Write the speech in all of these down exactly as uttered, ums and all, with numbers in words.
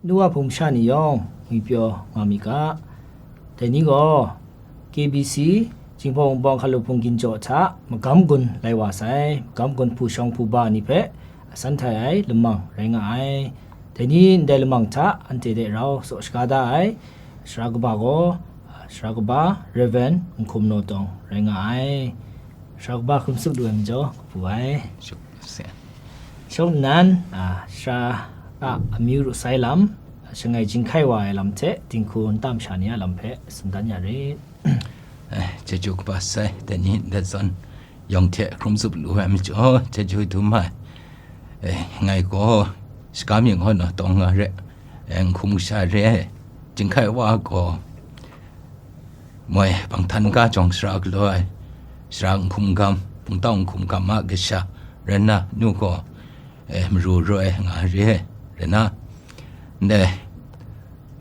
Nu wa hpung masha ni yawng ngwipyaw nga mi ga. Dai ni gaw, K B C, Jinghpaw Wunpawng Hkalu Hpung Ginjaw hta magam gun lai wa sai, magam gun hpu shawng hpu ba ni hpe asan htai ai lamang rai nga ai. Dai ni ndai lamang hta anhte de rau tsaw shaga da ai, sara kaba gaw, sara kaba Rev. Nhkum Naw Tawng rai nga ai. Sara kaba hkrum tsup lu ai majaw, kapu ai. Shawng nnan, a, sara a amyu ru sai lam, shangai jinghkai wa ai lam hte dinghku nta masha ni a lam hpe tsun dan ya rit. Eh, chyeju kaba sai, dai ni ndat zawn yawng hte hkrum tsup lu ai majaw, chyeju dum ai. Eh, ngai gaw, shaga mying gaw Naw Tawng nga re, eh, Nhkum Kasha re, jinghkai wa gaw, moi, Bangthtan ga jawng sara galaw ai, sara Nhkum Gam, Hpungtau Nhkum Gam a kasha, rai nna, nu gaw, eh, maru roi nga re, rai nna, ndai,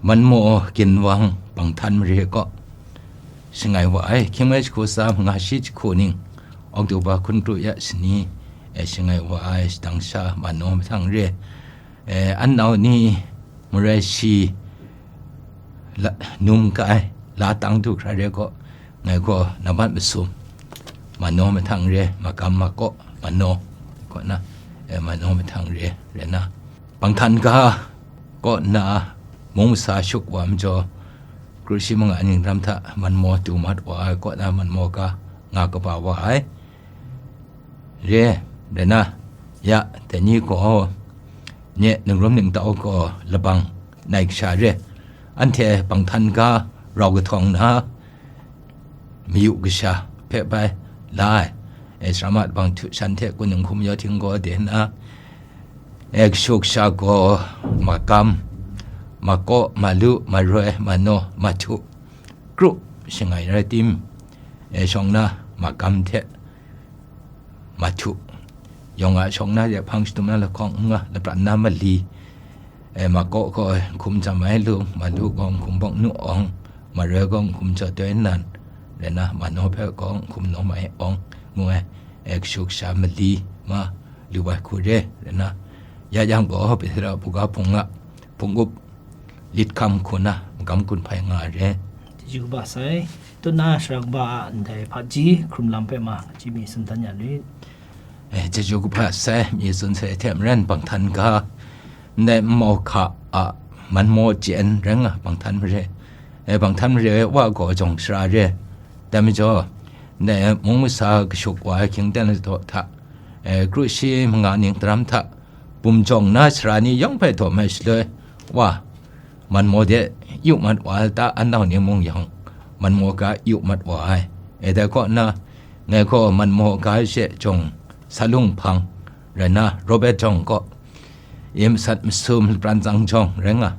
Manmaw Ginwang Bangthtan mare kaw, shangai wa ai, hkying mi jahku tsa manga shi jahku ning, Oktoba hkun kru ya shani, eh, shangai wa ai, shadang sha, Manmaw mahtang re, eh, an nau ni, marai shi, la, num ka ai, la tang du hkra re gaw, ngai gaw nambat masum, Manmaw mahtang re, magam makaw, Manmaw, kaw na, eh, Manmaw mahtang re, re na. Bangthtan ga, kaw na, mung masa shuk wa majaw, kru shi manga ning ram hta, Manmaw du mat wa ai, kaw na, Manmaw ga, nga kaba wa ai. Re, re na, ya, dai ni gaw, nye ningrum ningtau gaw labang nai kasha re, anhte Bangthtan ga rau kahtawng na, mayu kasha hpe bai la ai, e, sara ma bang htu shan hte kun nhkum yaw hting gaw de na, e, kashu kasha gaw magam, makaw, malu, maroi, manaw, mahtu, kru, shangai rai tim, e, shawng na, magam hte, mahtu. Yawng a shawng na de hpang shadum na lahkawng n nga, lapran na mali. E, makaw gaw hkum jam ai lung, malu gaw hkum bawng nu awng, maroi gaw hkum jaw doi nan, rai na, manaw hpe gaw hkum nawm ai awng, ngu ai, e, kashu kasha mali, ma, lu ai hku re, rai na. Ya yang gaw, Petera buga hpung a, hpung up, lit hkam hku na, magam gun hpai nga re. Chyeju kaba sai, tut na sara kaba a ndai hpaji hkrum lam hpe ma, kaji mi tsun dan ya lit. Eh, chyeju kaba sai, mi tsun sai hte maren Bangthtan ga, ndai nmau hka a Manmaw chyen rai nga Bangthtan mare. Eh, Bangthtan mare wa gaw jawng sara re. Dai majaw, ndai mung masa kashuk wa ai hkying ten ladaw hta, eh, kru shi manga ning daram hta, bum jawng na sara ni yawng hpe dawm ai shaloi, wa, Manmaw de yu mat wa ai ta, an nau ni mung yawng, Manmaw ga yu mat wa ai. E dai kaw na, ngai gaw Manmaw ga she jawng salung hpang rai na, Robert jawng kaw, e masat masum lapran tsang jawng rai nga.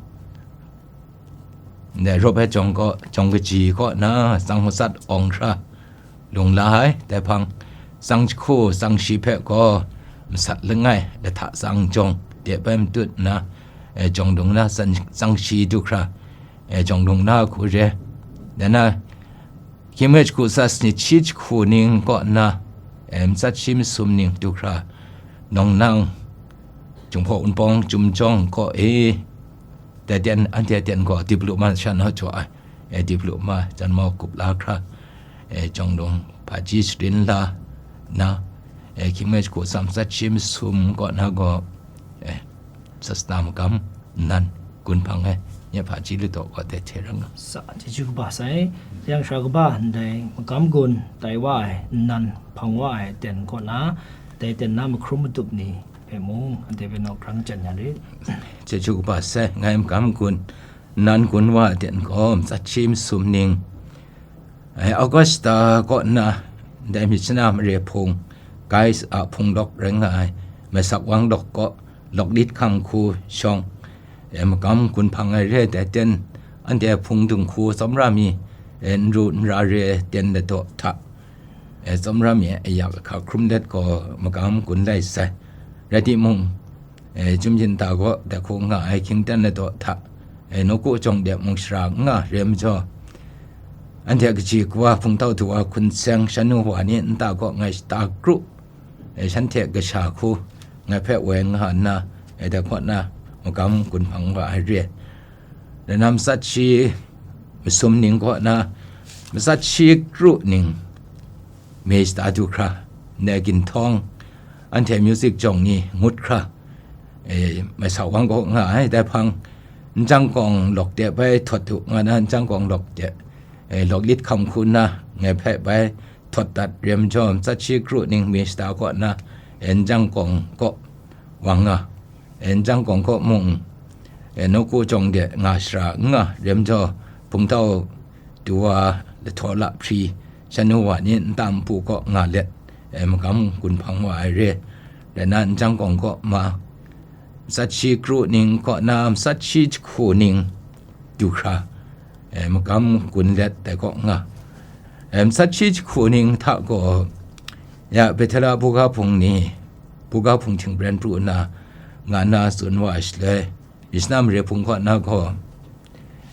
Ndai Robert jawng kaw, jawng kaji kaw na, tsang masat awng hkra, lung la ai, dai hpang, tsang jahku, tsang shi hpe gaw, masat langai, lahta tsang jawng, de bai matut nna, eh, jawng dung na, tsang, tsang shi du hkra, eh, jawng dung na hku re. Dai na, hkying mi jahku tsa sanit shi jahku ning kaw nna, eh, matsat shi masum ning du hkra, nawng nang, Jinghpaw Wunpawng Chyum Jawng kaw e, dai ten, anhte ten gaw diploma sha na jaw ai. E, diploma, janmau kup la hkra, e, jawng dung hpaji sharin la na, e, hkying mi jahku tsa matsat shi masum kaw na gaw, e, sasana magam nnan gun hpang ai, nye hpaji ladaw kaw dai hte rai nga. Sa, chyeju kaba sai, yang sara kaba ndai magam gun tai wa ai, nnan hpang wa ai ten kaw na, dai ten na mahkrum matup ni hpe mung, anhte hpe nawk grang jan ya rit. Chyeju kaba sai, ngai magam gun, nnan gun wa ten gaw, matsat shi masum ning, eh, Augusta kaw nna, ndai myit shana mare hpung, Gaius a hpung lawk rai nga ai, Masak Wang lawk kaw, lawk lit hkang hku shawng, eh, magam gun hpang ai re ai dai ten, anhte hpung dinghku tsawmra mi, eh, n ru n ra re ten ladaw hta, eh, tsawmra mi ayak ahka hkrum let gaw, magam gun lai sai. Rai timung, eh, Chyum Yin Ta gaw dai hku nga ai hkying ten ladaw hta, eh, nawku jawng de mung shara n nga re majaw, anhte kaji kawa hpungtau du wa hkum seng shanu wa ni nta gaw ngai shata kru, eh, shanhte kasha hku ngai hpe woi nga nna, eh, dai hkaw na magam gun hpang wa ai re. Lanam matsat shi masum ning kaw na, matsat shi kru ning me shata du hkra, ne ginhtawng, anhte music jawng ni ngut hkra, e, mai sa wang kaw nga ai, dai hpang, njang kawng lawk de bai htawt du nga na, njang kawng lawk de, e, lawk lit hkam hku nna, ngai hpe bai htawt dat rem jaw, matsat shi kru ning me shata kaw na, e, njang kawng kaw wang nga, e, njang kawng kaw mung, e, nawku jawng de nga shara n nga rem jaw, hpungtau du wa lahtaw lahpri, shanu wa ni nta npu kaw nga let, e, magam gun hpang wa ai re, rai na, njang kawng kaw ma, matsat shi kru ning kaw na, matsat shi jahku ning du hkra, e, magam gun let dai kaw nga. E, matsat shi jahku ning hta gaw, ya, Bethela buga hpung ni, buga hpung htingpren pru nna, nga na tsun wa ai shaloi, Myitkyina mare hpung kaw na gaw,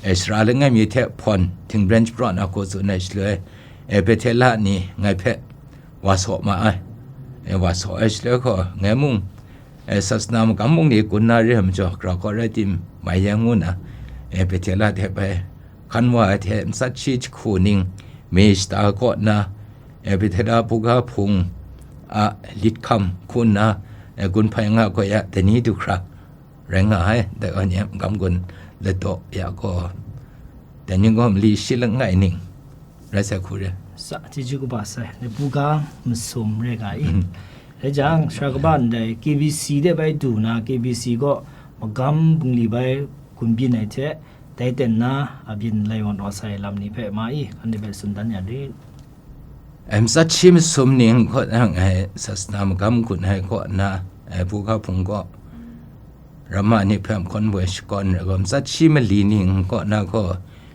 e, sara langai mi hte hpawn htingpren shapraw na hku tsun ai shaloi, e, Bethela ni ngai hpe wa saw ma ai. E, wa saw ai shaloi gaw, ngai mung, e, sasana magam mung ni gun na re ai majaw, grau kaw rai tim, mai yang ngu na, e, Bethela hte bai hkan wa ai hte, matsat shi jahku ning me shata kaw nna, e, Bethela buga hpung a lit hkam hku nna, e, gun hpai nga gaw ya, dai ni du hkra rai nga ai, dai wa ni a magam gun ladaw ya gaw, dai ni gaw mali shi langai ning rai sai hku re. Sa, chyeju kaba sai, dai buga masum re nga i. Mm. Rai jang, sara kaba ndai K B C de bai du na, K B C gaw magam bungli bai gun byin ai hte, dai ten na a byin lai wan wa sai lam ni hpe ma i, anhte hpe tsun dan ya rit. Em, matsat shi masum ning kaw na, ngai sasana magam gun ai kaw na, e, buga hpung kaw, ramma ni hpe hkawn boi shakawn ai gaw, matsat shi mali ning kaw na gaw,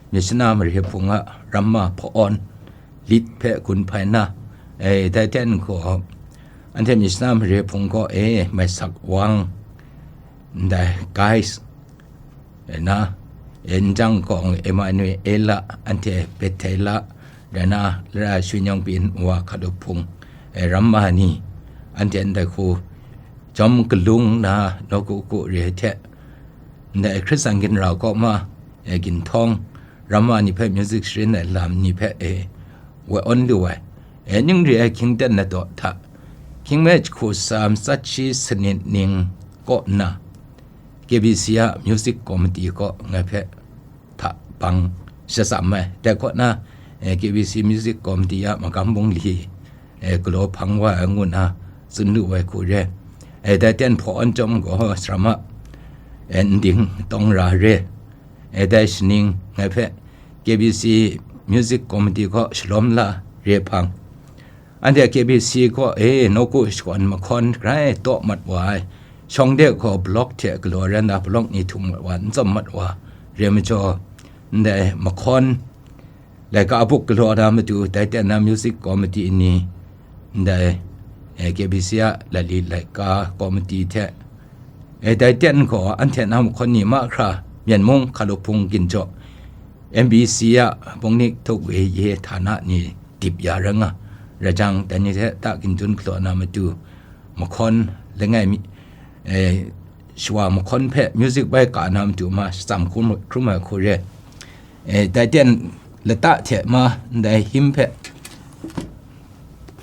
Myitkyina mare hpung a ramma hpawn lit hpe gun hpai na, e, dai ten gaw, anhte Myitkyina mare hpung kaw e mai sak wang, ndai guys, e na, e njang kawng Emmanuela, anhte Bethela, rai na, Lara Shunyawng Pyin wa hkalup hpung, e ramma ni, anhte ndai hku jawm galung na nawku ku re ai hte, ndai Hkristan ginra kaw ma, e ginhtawng, ramma ni hpe music sharin ai lam ni hpe, e, woi awn lu ai, e ning re ai hkying ten ladaw hta, hkying me jahku tsa matsat shi sanit ning kaw nna, K B C a music committee kaw ngai hpe hta bang shatsam ai. Dai kaw na, e, K B C music committee a magam bungli, e, galaw hpang wa ai ngu na tsun lu ai hku re. E, dai ten hpawn chyawm gaw, sara ma, e, nding tawng ra re. E, dai shaning ngai hpe K B C music committee kaw shalawm la re hpang, anhte K B C kaw e nawku shakawn mahkawn grai taw mat wa ai, shawng de gaw block hte galaw rai nna block ni htum mat wa, n tsawm mat wa, re majaw, ndai mahkawn laika buk galaw na matu, dai ten na music committee ni, ndai, e, K B C a laili laika committee hte, e, dai ten gaw anhte na mahkawn ni mahkra, Myen mung hkalup hpung ginjaw, M B C a bungnik htuk we ye htana ni dip ya rai nga, rai jang, dai ni hte ta ginjun galaw na matu, mahkawn langai mi, e, shawa mahkawn hpe music bai ka na matu ma shatsam hkrum, hkrum ai hku re. E, dai ten lata hte ma ndai hymn hpe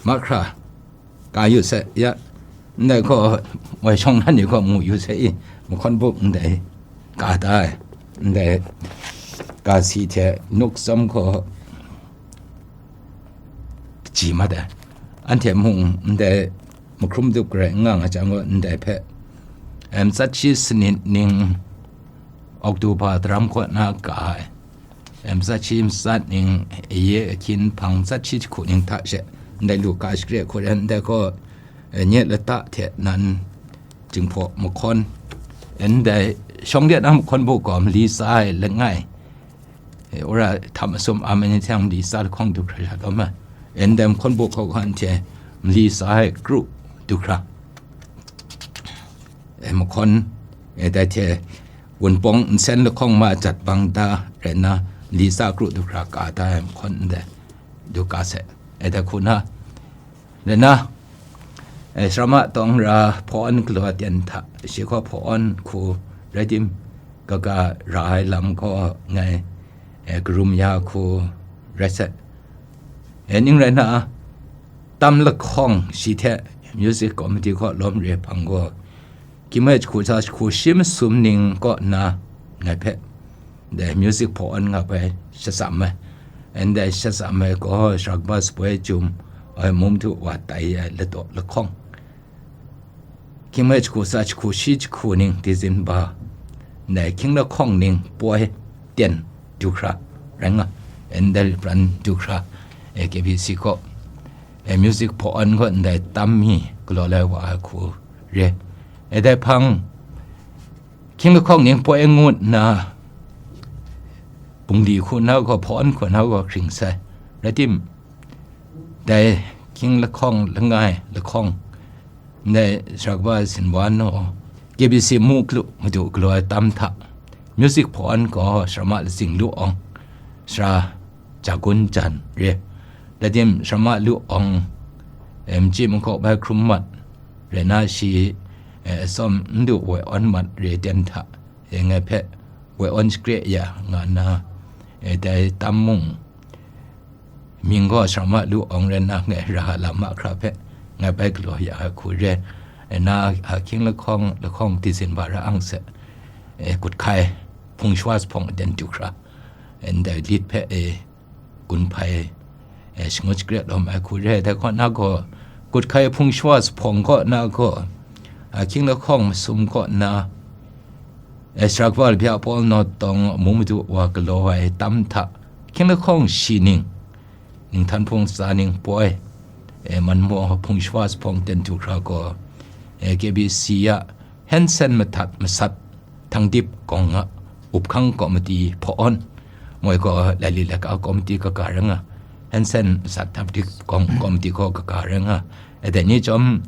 mahkra ka yu sai, ya, ndai gaw woi shawng na ni gaw mu yu sai i, mahkawn buk ndai ka da ai, ndai ka si hte nuk tsawm gaw kaji mat ai. Anhte mung ndai mahkrum dup garai n nga nga jang gaw, ndai hpe, em, matsat shi sanit ning Oktoba daram kaw na ka ai. Em, matsat shi matsat ning, aye ahkyin hpang matsat shi jahku ning hta she, ndai lu ka shakre hku ren, ndai gaw, eh, nye lata hte nan, Jinghpaw mahkawn, ndai shawng de na mahkawn buk gaw mali tsa ai langai, eh, wora hta masum a ma ni hte mali tsa lahkawng du hkra sha taw ma, ndai mahkawn buk hkawhkam hte mali tsa ai kru du hkra, eh, mahkawn, eh, dai hte wunpawng nsen lahkawng ma jat bang da rai nna, mali tsa kru du hkra ka da ai mahkawn ndai du ka sai, eh, dai hku na, rai nna, eh, sarama tawng ra hpawn galaw ten hta, shi gaw hpawn hku rai tim, kaga ra ai lam gaw ngai, eh, karum ya hku rai sai. Eh, ning rai nna, tam lahkawng shi hte music committee kaw lawm re hpang gaw, Kimai jahku sa jahku shi masum ning kaw nna ngai hpe, dai music hpaw awn nga bai shatsam ai. Ndai shatsam ai gaw, Sara Kaba Sapoi Jum, ai mum du wa tai ai ladaw lahkawng. Kimai jahku sa jahku shi jahku ning December, ndai hkying lahkawng ning poi ten du hkra rai nga, ndai pran du hkra, A K B C kaw, e, music hpaw awn gaw ndai tam mi galaw lai wa ai hku re. E, dai hpang, hkying lahkawng ning poi ngut nna, bungli hku na gaw, hpaw awn hku na gaw hkring sai. Rai tim, dai hkying lahkawng langai lahkawng, ndai Sara Kaba Sinwa naw, K B C mu klu madu galaw ai tam hta, music hpaw awn gaw Sara Ma Latsing Lu Awng, Sara Jagun Jan re. Rai tim, Sara Ma Lu Awng, e, Machyi Makawp bai hkrum mat, rai nna shi, e, atsawm n du woi awn mat re ten hta, e, ngai hpe woi awn shakre ya nga nna, e, dai tam mung mying gaw Sara Ma Lu Awng rai nna, ngai ra lam mahkra hpe ngai bai galaw ya ai hku re. E, na, a, hkying lahkawng, lahkawng December ra ang se, e, Kut Hkai Hpung Shawa Zuphpawng aten du hkra, e, ndai lit hpe, e, gun hpai, e, shangut shakret lawm ai hku re. Dai kaw na gaw, Kut Hkai Hpung Shawa Zuphpawng kaw na gaw, a, hkying lahkawng masum kaw nna, e, Sara Kaba Labya Paul Naw Tawng mu madu wa galaw ai tam hta, hkying lahkawng shi ning, ninghtan hpung tsa ning poi, e, man maw Hpung Shawa Zuphpawng ten du hkra gaw, e, K B C a Hensen matat masat Htangdip Gawng a up hkang komiti hpaw awn, moi gaw laili laika komiti kaga rai nga, Hensen masat Htangdip Gawng komiti gaw kaga rai nga, e, dai ni chyawm,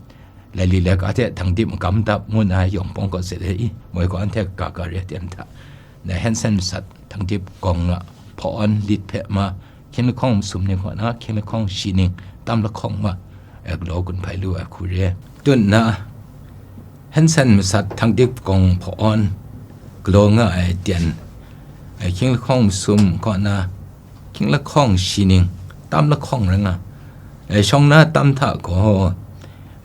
laili laika hte Htangdip magam dap ngu na yawng pawng kaw se le i, moi gaw anhte kaga re ten hta, na Hensen masat Htangdip Gawng a hpaw awn lit hpe ma, hkying lahkawng masum ning kaw na, hkying lahkawng shi ning tam lahkawng ma, e, galaw gun hpai lu ai hku re. Tun nna, Hensen masat Htangdip Gawng hpaw awn galaw nga ai ten, e, hkying lahkawng masum kaw na, hkying lahkawng shi ning tam lahkawng rai nga, e, shawng na tam hta gaw,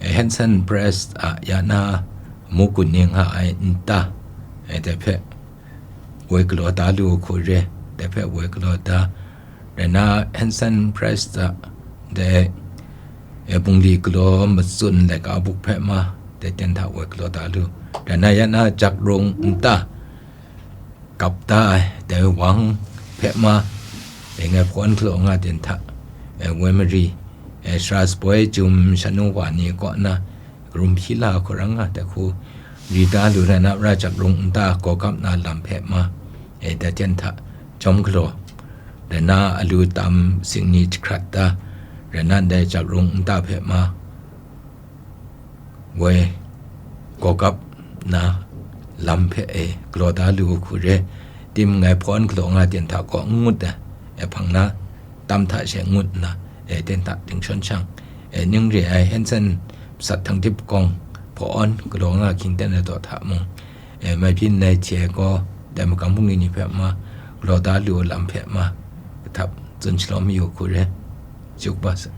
e, Hensen Press a ya na mu gun ni nga ai nta, e, dai hpe woi galaw da lu hku re, dai hpe woi galaw da. Rai nna Hensen Press a dai, e, bungli galaw matsun laika buk hpe ma, dai ten hta woi galaw da lu. Rai nna ya na Jakrung nta, kap da ai dai wang hpe ma, e, ngai hpaw awn galaw nga ten hta, e, woi mari, e, Sara Sapoi Jum shanu wa ni kaw na, Karum hpyi la hku rai nga, dai hku ri da lu rai na, ra Jakrung nta gaw gap na lam hpe ma, e, dai ten hta jawm galaw, rai na alu tam sing ni jahkrat da, rai na ndai Jakrung nta hpe ma, woi gaw gap na lam hpe, e, galaw da lu hku re. Tim ngai hpaw awn galaw nga ten hta gaw n ngut ai, e, hpang na tam hta she ngut nna, e, ten hta dingshon shang, e, ning re ai Hensen masat Htangdip Gawng hpaw awn galaw nga hkying ten ladaw hta mung, e, mai byin nai hte gaw dai magam bungli ni hpe ma, galaw da lu lam hpe ma, kahtap tsun shalawm mayu hku re. Chyeju kaba sa.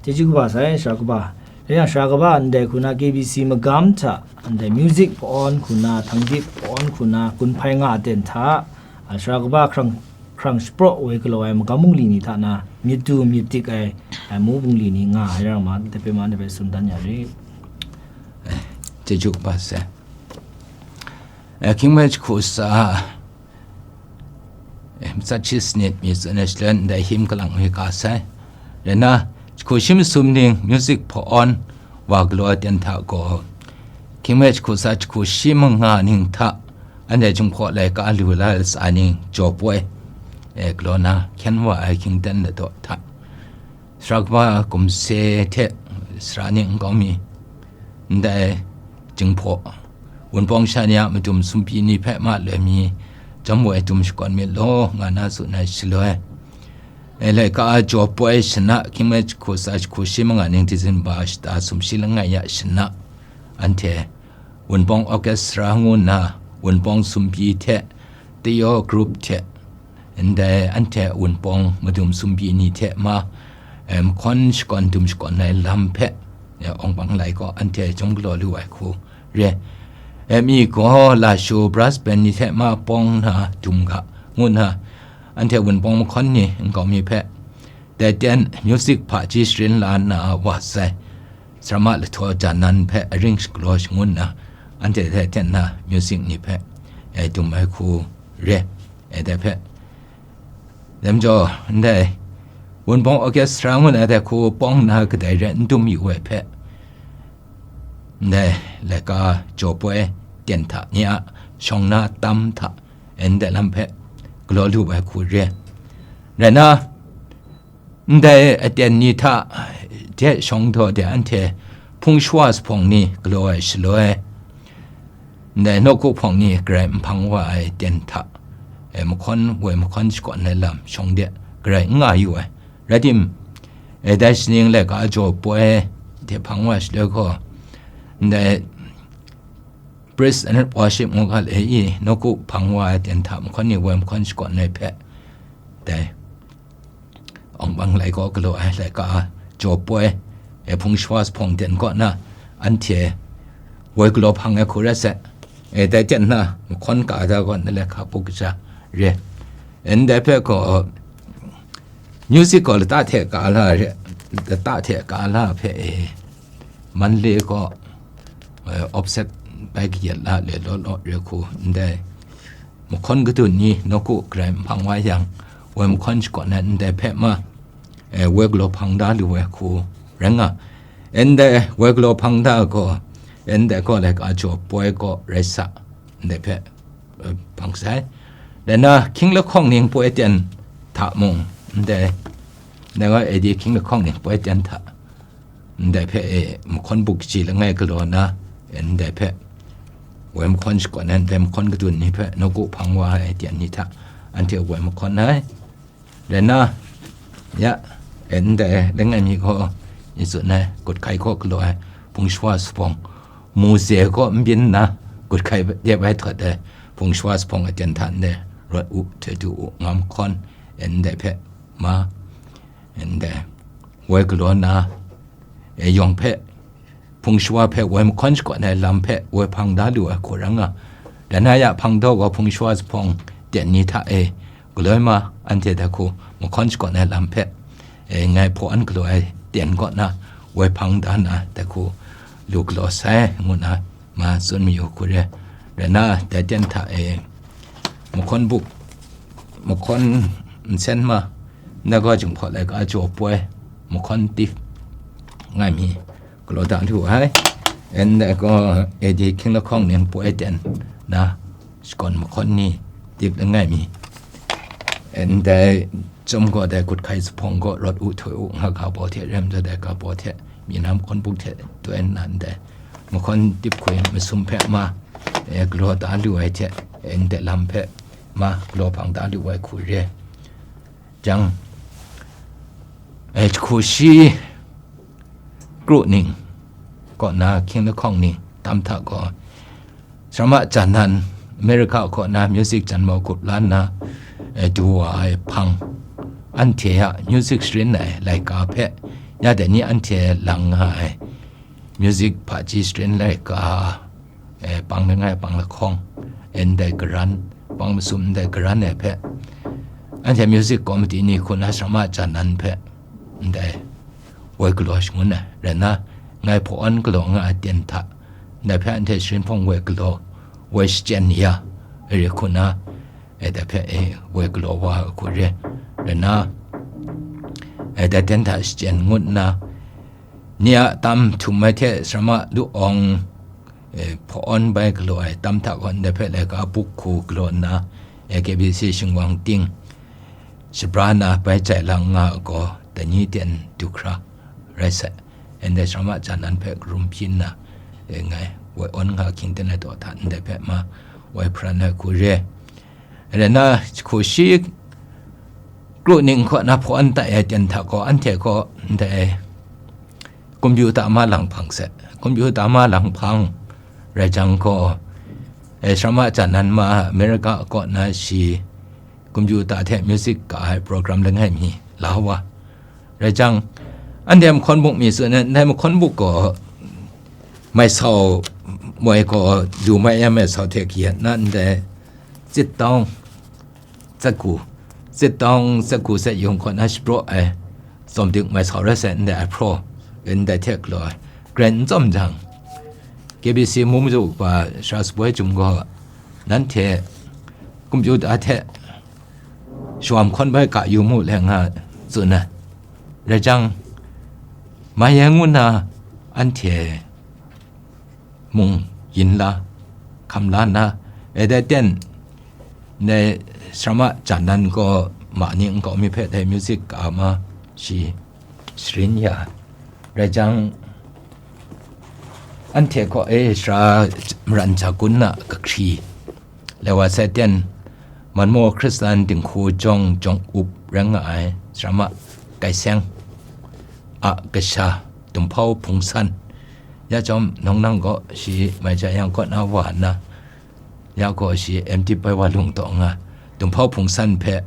Chyeju kaba sai, Sara Kaba. Dai yang Sara Kaba ndai hku na K B C magam hta, ndai music hpaw awn hku na, Htangdip hpaw awn hku na, gun hpai nga ten hta, a, Sara Kaba hkrang, hkrang shapraw woi galaw ai magam bungli ni hta na, myit du myit dik ai, ai mu bungli ni nga ai rai ma, dai hpe ma, dai hpe tsun dan ya rit. Chyeju kaba sai. E, hkying hpe jahku sa, e, matsat shi sanit mi tsun ai shaloi, ndai him kalang mi ka sai. Rai nna, jahku shi masum ning music hpaw awn wa galaw ai ten hta gaw, hkying hpe jahku sa jahku shi manga ning hta, anhte Jinghpaw laika lu la ai latsa ning jaw poi, e, galaw na hkyen wa ai hkying ten ladaw hta, Sara kaba Kumse hte sara ning nkau mi, ndai Jinghpaw, Wunpawng sha ni a madum sumpyi ni hpe ma loi mi, jawm woi dum shakawn myit law, nga na tsun ai shaloi, e, laika a jaw poi shana, hkying hpe jahku sa jahku shi manga ning Disemba shata sumshi langai ya shana, anhte Wunpawng Orchestra ngu nna Wunpawng sumpyi hte, Tayawng group hte, ndai anhte Wunpawng madum sumpyi ni hte ma, eh, mahkawn shakawn dum shakawn ai lam hpe, eh, Awng Bang Lai gaw anhte chyum galaw lu ai hku re. Eh, mi gaw Lashu brass band ni hte ma pawng na dum ga, ngu nna, anhte Wunpawng mahkawn ni nkau mi hpe, dai ten music hpaji sharin la nna wa sai, Sarama Lahtaw Janan hpe aring shagalaw shangun nna, anhte hte ten na music ni hpe, eh, dum ai hku re, eh, dai hpe. Dai majaw, ndai Wunpawng orchestra ngu na dai hku pawng na kadai re n dum yu ai hpe, ndai laika jaw poi ten hta ni a shawng na tam hta, eh, ndai lam hpe galaw lu ai hku re. Rai nna, ndai aten ni hta hte shawng daw de anhte hpung shawa zuphpawng ni galaw ai shaloi, ndai nawku hpawng ni garai n hpang wa ai ten hta, e, mahkawn, woi mahkawn shakawn ai lam shawng de garai n nga yu ai. Rai tim, e, dai shaning laika jaw poi hte hpang wa shaloi gaw, ndai praise and worship ngu ga le i, nawku hpang wa ai ten hta mahkawn ni woi mahkawn shakawn ai hpe, dai Awng Bang Lai gaw galaw ai laika jaw poi, e, hpung shawa zuphpawng ten kaw na, anhte woi galaw hpang ai hku rai sai. E, dai ten na, mahkawn ka da gaw na laika buk kaja re. E, ndai hpe gaw, music gaw lata hte ka la re, lata hte ka la hpe, e, Manle gaw, eh, offset bai kayat la le law law re hku ndai mahkawn kadun ni nawku garai n hpang wa yang, woi mahkawn shakawn ai ndai hpe ma, eh, woi galaw hpang da lu ai hku rai nga. Ndai woi galaw hpang da gaw, ndai gaw laika jaw poi gaw rai sa, ndai hpe, eh, hpang sai. Dai na, hkying lahkawng ning poi ten hta mung, ndai, ndai gaw A D hkying lahkawng ning poi ten hta, ndai hpe, e, mahkawn buk kaji langai galaw na, e, ndai hpe, woi mahkawn shakawn ai, ndai mahkawn kadun ni hpe, nawku hpang wa ai ten ni hta, anhte woi mahkawn ai. Rai nna, ya, e, ndai langai mi gaw, i tsun ai, Gut Hkai gaw galaw ai, hpung shawa zuphpawng, Muze gaw n byin nna, Gut Hkai de bai htawt ai, hpung shawa zuphpawng aten hta ndai, rawt u, hte du u, nga mahkawn, e, ndai hpe, ma, ndai, woi galaw na, e, yawng hpe, hpung shawa hpe woi mahkawn shakawn ai lam hpe woi hpang da lu ai hku rai nga. Dai na ya hpang daw gaw hpung shawa zuphpawng ten ni hta e, galoi ma, anhte dai hku mahkawn shakawn ai lam hpe, e, ngai hpaw an galaw ai ten kaw na woi hpang da na dai hku lu galaw sai, ngu na ma tsun mayu hku re. Rai na, dai ten hta e, mahkawn buk, mahkawn nsen ma, ndai gaw Jinghpaw laika jaw poi, mahkawn tip, ngai mi, galaw da lu ai. Ndai gaw A D hkying lahkawng ning poi ten na, shakawn mahkawn ni tip langai mi. Ndai chyawm gaw dai Gut Hkai zuphpawng gaw rawt u, htoi u, nga ga baw hte rem jaw dai ga baw hte, mi na mahkawn buk hte toi nna ndai mahkawn tip hkoi masum hpe ma, e, galaw da lu ai hte, e, ndai lam hpe ma galaw hpang da lu ai hku re. Jang, e, jahku shi kru ning kaw na hkying lahkawng ni tam hta gaw, Sarama Janan, America kaw na music janmau gup la nna, e, du wa ai hpang, anhte a music sharin ai laika hpe, ya dai ni anhte lang nga ai music hpaji sharin laika, e, pang langai pang lahkawng, e, ndai karan, pang masum ndai karan ai hpe, anhte music committee ni hku na Sarama Janan hpe, ndai woi galaw shangun ai, rai nna, ngai hpaw an galaw nga ai ten hta, ndai hpe anhte sharin hpawng woi galaw, woi shachyen ya, re hku na, e, dai hpe, e, woi galaw wa ai hku re, rai nna, e, dai ten hta shachyen ngut nna, ni a tam htum ai hte Sarama Lu Awng, e, hpaw an bai galaw ai tam hta gaw ndai hpe laika buk hku galaw nna, e, K B C shingwang ting, shabra na bai jai lang nga ai gaw, dai ni ten du hkra rai sai. Ndai Sarama Janan hpe karum hpyi nna, e, ngai woi awn nga hkying ten ai daw hta ndai hpe ma woi hparan ai hku re. Rai nna, jahku shi kru ning kaw na hpaw an tai ai ten hta gaw, anhte gaw ndai kumyu ta ma lang hpang sai. Kumyu ta ma lang hpang rai jang gaw, E, Sharma Janan ma America kaw na shi kumyu ta hte music ka ai program langai mi la wa. Rai jang, anhte mahkawn buk mi tsun ai, ndai mahkawn buk gaw mai sau moi gaw lu mai ya mai sau hte kayat na ndai zit tawng zatku, zit tawng zatku zet yung kaw na shapraw ai tsawm dik mai sau rai sai ndai ahpraw, ndai hte galaw ai, gren n tsawm jang, K B C mu mazu pa Sara Saboi Jum gaw, nanhte kumyu ta hte shawam hkawn bai ka yu mu le nga tsun ai. Rai jang, mai ai ngu na anhte mung yin la, hkam la na, e dai ten, ndai Sharma Janan gaw ma ni nkau mi hpe dai music ka ma shi sharin ya. Rai jang, anhte gaw e Sara Maran Jagun na kahkri, le wa sai ten, Manmaw Hkristan dinghku jawng jawng up rai nga ai Sharma Kai Seng a kasha Dumhpau Hpung San, ya chyawm nawng nang gaw shi mai ja yang kaw na wa nna, ya gaw shi M T bai wa lung taw nga, Dumhpau Hpung San hpe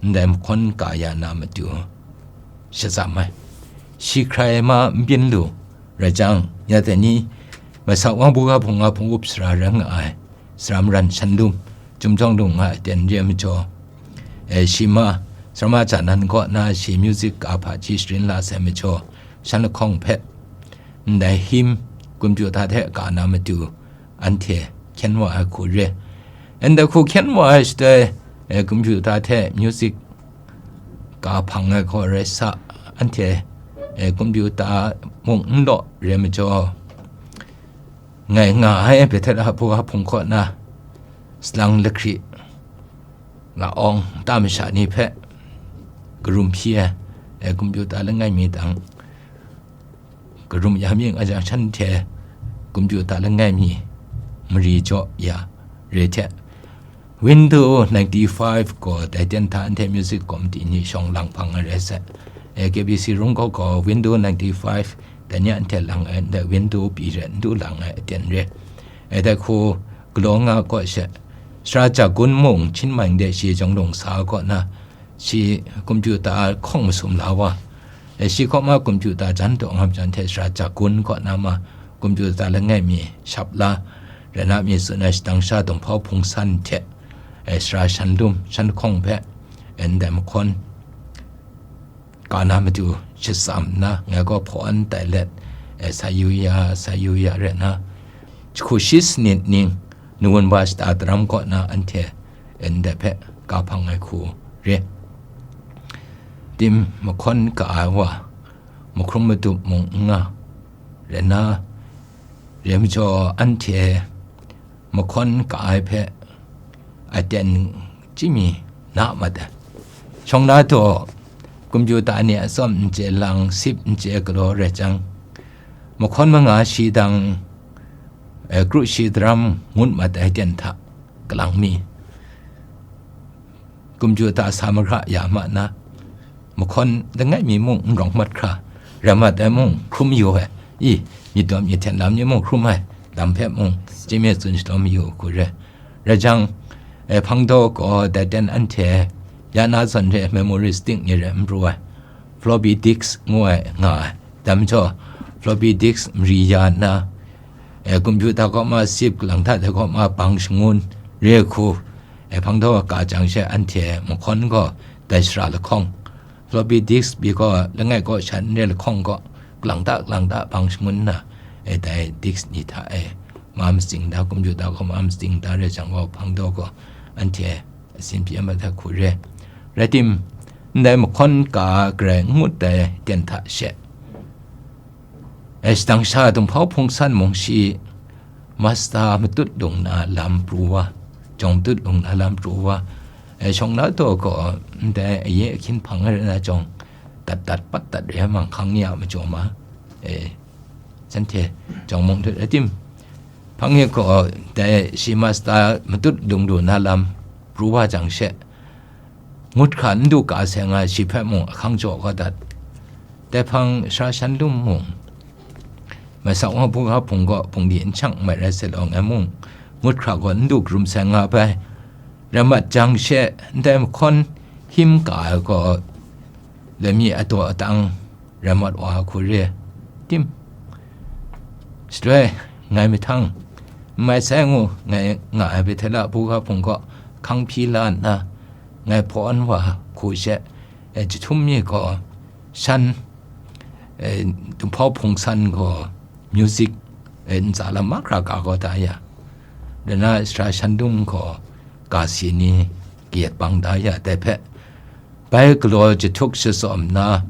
ndai mahkawn ka ya na matu shatsam ai. Shi hkrai ma n byin lu, rai jang, ya dai ni, Mai Sa Wang Buga Hpung a hpung up sara rai nga ai, Sara Maran Shanlum, Chyum Jawng Lung nga ai ten re ai majaw, e, shi ma, Sharma Janan kaw na shi music ka hpaji sharin la sai majaw, shan lahkawng hpe ndai him kumyu ta hte ka na matu anhte hkyen wa ai hku re. Ndai hku hkyen wa ai shatoi, e, kumyu ta hte music ka hpang ai gaw rai sa, anhte, e, kumyu ta mung n law re ai majaw, ngai nga ai Bethel a hpu a hpung kaw na salang lahkri la awng ta masha ni hpe karum hpyi ai, e, kumyu ta langai mi dang, karum ya mying a jang, shanhte kumyu ta langai mi mari jaw ya re hte, Window ninety-five gaw dai ten hta anhte music committee ni shawng lang hpang ai rai sai. E, K B C Rungkau gaw Window ninety-five dai ni anhte lang ai ndai window pyi re n du lang ai aten re. E, dai hku galaw nga kaw she, Sara Jagun mung Chinmang de shi Jawng Lung sa kaw na, shi kumyu ta hkawng masum la wa. E, shi kaw ma kumyu ta jan taw nga majan hte Sara Jagun kaw na ma kumyu ta langai mi shap la, rai na mi tsun ai shadang sha Dumhpau Hpung San hte, e, Sara Shanlum, shan hkawng hpe, e, ndai mahkawn ka na matu shatsam nna, ngai gaw hpaw an tai let, e, sa yu ya, sa yu ya rai na, jahku shi sanit ning, Nawunba shata daram kaw na anhte ndai hpe ka hpang ai hku re. Tim mahkawn ka ai wa, mahkrum madup mung n nga, rai na, re majaw anhte mahkawn ka ai hpe aten chyami na mat ai. Shawng na taw, kumyu ta ni atsawm n chye lang, sip n chye galaw rai jang, mahkawn manga shi dang, e, kru shi daram ngut mat ai ten hta kalang mi, kumyu ta sa mahkra ya ma na, mahkawn langai mi mung n rawng mat hkra, rai mat ai mung hkrum yu ai, i, myit dawm myit hten lam ni mung hkrum ai, lam hpe mung chye tsun shalawm yu hku re. Rai jang, e, hpang daw gaw dai ten anhte ya na zawn re memories ting ni re n pru ai, floppy disk ngu ai nga ai. Dai majaw, floppy disk mari ya nna, e, computer kaw ma sip, kalang hta de kaw ma bang shangun re hku, e, hpang daw ka jang she anhte mahkawn gaw dai sara lahkawng, floppy disk pyi gaw langai kaw shan n re lahkawng gaw, kalang hta, kalang hta bang shangun nna, e, dai disk ni hta e ma matsing da, computer kaw ma matsing da re jang gaw, hpang daw gaw anhte asin pyi ai mahta hku re. Rai tim, ndai mahkawn ka garai n ngut ai ten hta she, e, shadang sha Dumhpau Hpung San mung shi, master matut lung na lam pru wa, jawng matut lung na lam pru wa, e, shawng na taw gaw ndai aye ahkyin hpang ai rai na jawng, dat dat pat dat re ai manghkang ni a majaw ma, e, shanhte jawng mung dut ai tim, hpang e gaw dai shi master matut lung lu na lam pru wa jang she, ngut hkra n du ka seng ai shi hpe mung ahkang jaw kau dat. Dai hpang sara shan lum mung, mai sa wa hpung hka hpung gaw hpung di n shang n mai rai se law, ngai mung ngut hkra gaw n du krum sai nga bai. Rai mat jang she, ndai mahkawn him ka ai gaw, lami adaw atang rai mat wa hku re tim? Shaloi, ngai mahtang, n mai sai ngu, ngai nga ai Bethela buga hpung kaw hkang hpyi la nna, ngai hpawn wa hku she, e, jahtum mi gaw, shan, e, Dumhpau Hpung San gaw music, e, ntsa lam mahkra ka kau da ya, rai nna sara shan dum gaw ga si ni kayat bang da ya, dai hpe, bai galaw jahtuk shatsawm nna,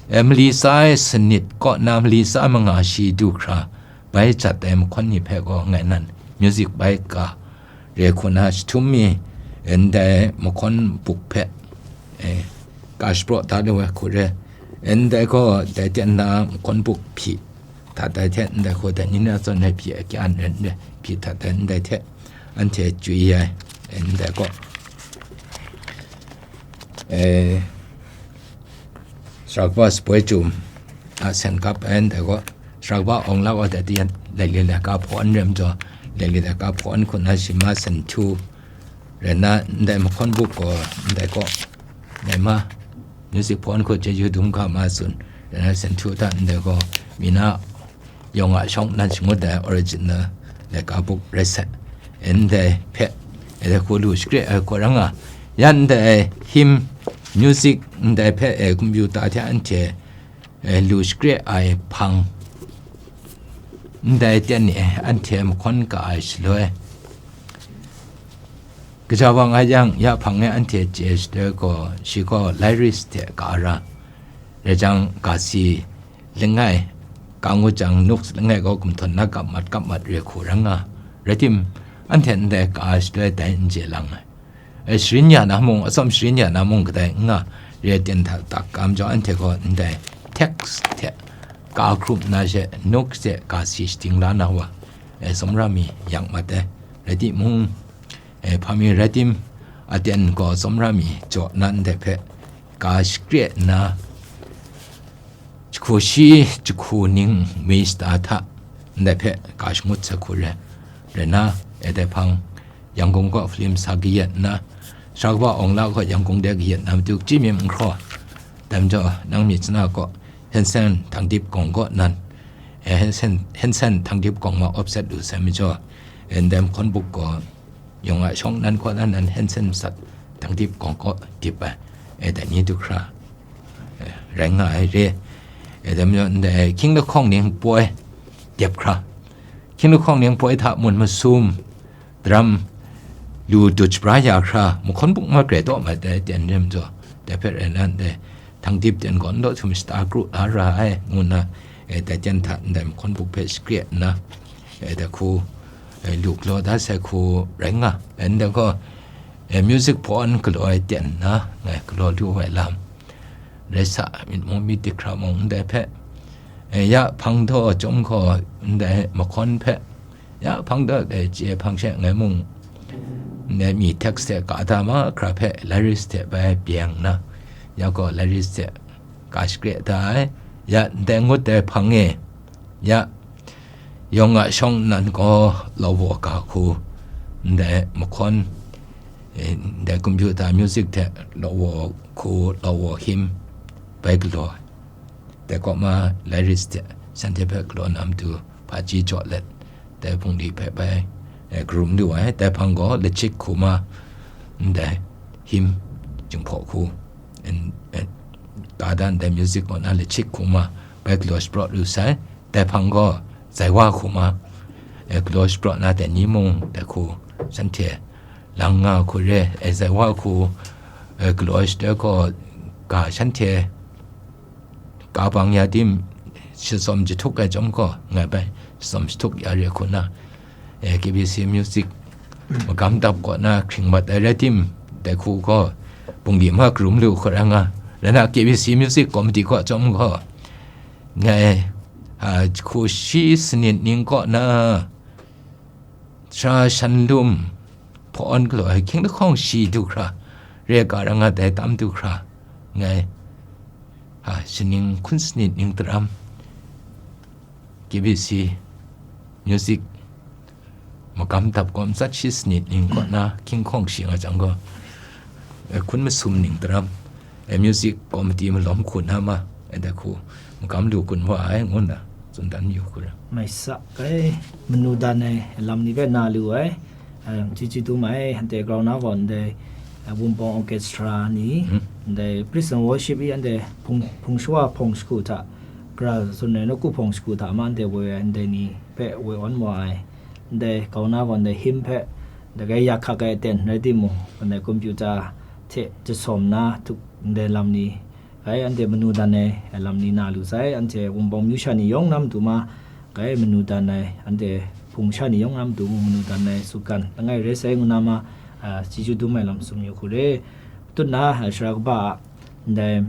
e, mali tsa ai sanit kaw na mali tsa manga shi du hkra, bai jat ai mahkawn ni hpe gaw ngai nan music bai ka re hku na jahtum mi, ndai mahkawn buk hpe, e, ka shapraw da lu ai hku re. Ndai gaw dai ten na mahkawn buk hpyi htat ai hte, ndai gaw dai ni na zawn ai hpyi a kyan ren re, hpyi htat ai ndai hte anhte chyu ai, ndai gaw, e, Sara kaba Sapoi Chyum a sen kap ai ndai gaw, sara kaba Awng Lak a dai tian, laili laika hpawn rem jaw, laili laika hpawn hku na shi ma sen htu, rai nna ndai mahkawn buk gaw, ndai gaw, ndai ma, music hpawn hku chyeju dum ga ma tsun, rai nna sen htu hta ndai gaw, mi na yawng a shawng nan shangut ai original laika buk rai sai. Ndai hpe, e, hku lu shakre ai hku rai nga, yan ndai him, music ndai hpe, e, computer hte anhte, e, lu shakre ai hpang, ndai ten e anhte mahkawn ka ai shaloi, kaja wa nga yang, ya hpang e anhte chye shaloi gaw, shi gaw lyrics hte ka ra, rai jang, ga si langai, ka ngut jang, nooks langai gaw gumhtawn na kap mat kap mat re hku rai nga, rai tim, anhte ndai ka shaloi dai n chye lang ai. E, sharin ya na mung, atsawm sharin ya na mung kadai n nga, re ai ten hta tak kam jaw, anhte gaw ndai text hte ka hkrup na she, nooks hte ga si shating la na wa, e, tsawmra mi yang mat ai. Rai timung, e, hpa mi rai tim, aten gaw tsawmra mi jaw na ndai hpe, ka shakre nna, jahku shi, jahku ning mi shata hta, ndai hpe ka shangut sai hku re, rai nna, e, dai hpang, Yangon kaw film sa kayat nna, sara kaba Awng Lak kaw Yangon de kayat na matu, Chimyim Nhkraw, dai majaw, nang myit sana kaw, Hensen Htangdip Gawng kaw nan, e, Hensen, Hensen Htangdip Gawng ma offset lu sai majaw, e, ndai mahkawn buk gaw, yawng a shawng nan kaw nan, nan Hensen sat Htangdip Gawng kaw dip ai, e, dai ni du hkra, e, rai nga ai re. E, dai majaw, ndai hkying lahkawng ning poi dep hkra, hkying lahkawng ning poi hta mun masum, daram lu dut shabra ya hkra, mahkawn buk ma grai taw mat ai ten rem jaw, dai hpe rai nna ndai Htangdip ten gaw n daw htum shata kru la ra ai, ngu nna, e, dai ten hta ndai mahkawn buk hpe shakre nna, e, dai hku, e, lu galaw da sai hku rai nga, e, ndai gaw, e, music hpawn galaw ai ten nna, ngai galaw lu ai lam rai sa, myit mung myit dik hkra mung ndai hpe, e, ya hpang daw chyawm gaw, ndai mahkawn hpe, ya hpang daw dai chye hpang she ngai mung, ndai mi text hte ka da ma hkra hpe lyrics hte bai byeng nna, ya gaw lyrics hte ka shakre da ai, ya ndai ngut ai hpang e, ya yawng a shawng nan gaw law waw ga hku, ndai mahkawn, e, ndai computer music hte law waw hku, law waw him bai galaw ai. Dai kaw ma lyrics hte shanhte hpe galaw na matu hpaji jaw let, dai bungli hpe bai, e, karum lu ai. Dai hpang gaw lachik hku ma, ndai him, jinghpaw hku, n-, n-, ka dan dai music kaw na lachik hku ma bai galaw shapraw lu sai. Dai hpang gaw zaiwa hku ma, e, galaw shapraw na dai ni mung dai hku shanhte lang nga hku re, e, zaiwa hku, e, galaw ai shatoi gaw ga shanhte ka bang ya tim, shatsawm jahtuk ai chyawm gaw, ngai bai shatsawm jahtuk ya re hku na, e, K B C Music magam dap kaw na hkring mat ai rai tim, dai hku gaw bungli ma karum lu hku rai nga, rai na K B C Music Committee kaw chyawm gaw, ngai, a, jahku shi sanit ning kaw na, sara shan lum hpawn galaw ai hkying lahkawng shi du hkra, re ga ra nga dai tam du hkra, ngai, a, shaning hkun sanit ning daram, K B C Music, ma-, gam dap gaw matsat shi sanit ning kaw na hkying hkawng shi nga jang gaw, eh, hkun masum ning daram, eh, music committee malawm hku na ma, eh, dai hku magam lu kun wa ai, ngu nna tsun dan yu hku ra. Mai sa, kai, manu dan ai lam ni hpe na lu ai, eh, chyeju dum ai, ante grau na gaw ndai, eh, Wunpawng Orchestra ni, Hmm. ndai Praise and Worship i ante hpung, hpung shawa hpawng shagu hta, gara tsun ai nawku hpawng shagu hta ma ante woi ai, ndai ni hpe woi awn wa ai, ndai grau na gaw ndai hymn hpe, ndai yak hkak ai aten rai timung, ndai computer hte jasawm na htuk ndai lam ni, rai, anhte manu dan ai lam ni na lu sai, anhte Wunpawng myu sha ni yawng na matu ma, rai, manu dan ai, anhte hpung sha ni yawng na matu mung manu dan ai sutgan langai rai sai, ngu na ma, a, chyeju dum ai lam tsun yu hku re. Tut na, a, sara kaba a, ndai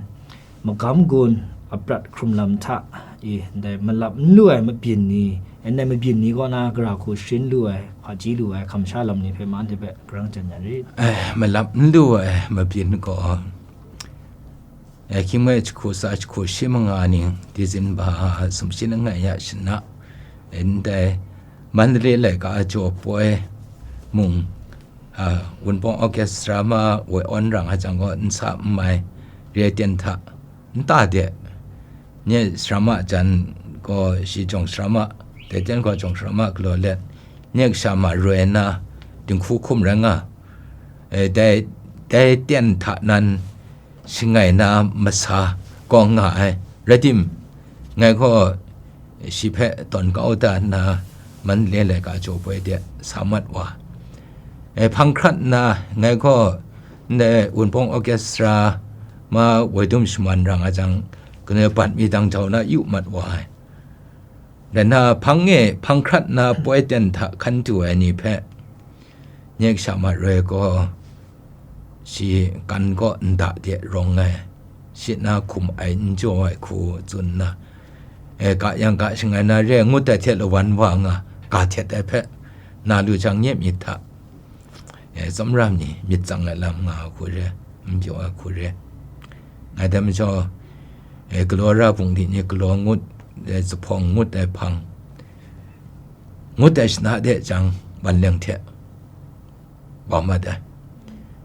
magam gun a prat hkrum lam hta i, ndai malap n lu ai mabyin ni, ndai mabyin ni kaw na gara hku sharin lu ai, hpaji lu ai, hkam sha lam ni hpe ma anhte hpe karang jan ya rit. Eh, malap n lu ai mabyin gaw, eh, hkying mi jahku tsa jahku shi manga ning, December sumshi langai ya shana, ndai Mandalay laika jaw poi mung, ah, Wunpawng Orchestra ma woi awn ra nga jang gaw, nsa n mai, re ten hta, nta de, nye sarama jan gaw shi jawng sarama, dai ten gaw jawng sarama galaw let, nye kasha ma roi na, dinghku hkum rai nga, eh, dai, dai ten hta nan, shangai na masa kawng nga ai. Rai tim, ngai gaw shi hpe tawn kau da nna, Mandalay laika jaw poi de sa mat wa. E, hpang hkrat nna, ngai gaw ndai Wunpawng Orchestra ma woi dum shaman ra nga jang, kanu bat mi dang jau na yu mat wa ai. Dai na hpang e, hpang hkrat na poi ten hta hkan du ai ni hpe, nye kasha ma roi gaw, shi kan kaw nda de rawng ai, shi na hkum ai n jaw ai hku tsun nna, e, ga yang ga shangai na re ngut ai hte lawan wa nga, ga htet ai hpe, na lu jang nye myit hta, e, tsawmra ni myit tsang ai lam nga ai hku re, n pyaw ai hku re. Ngai dai majaw, e, galaw ra bungli ni galaw ngut, e, zuphpawng ngut ai hpang, ngut ai shana de jang, banleng hte wa mat ai.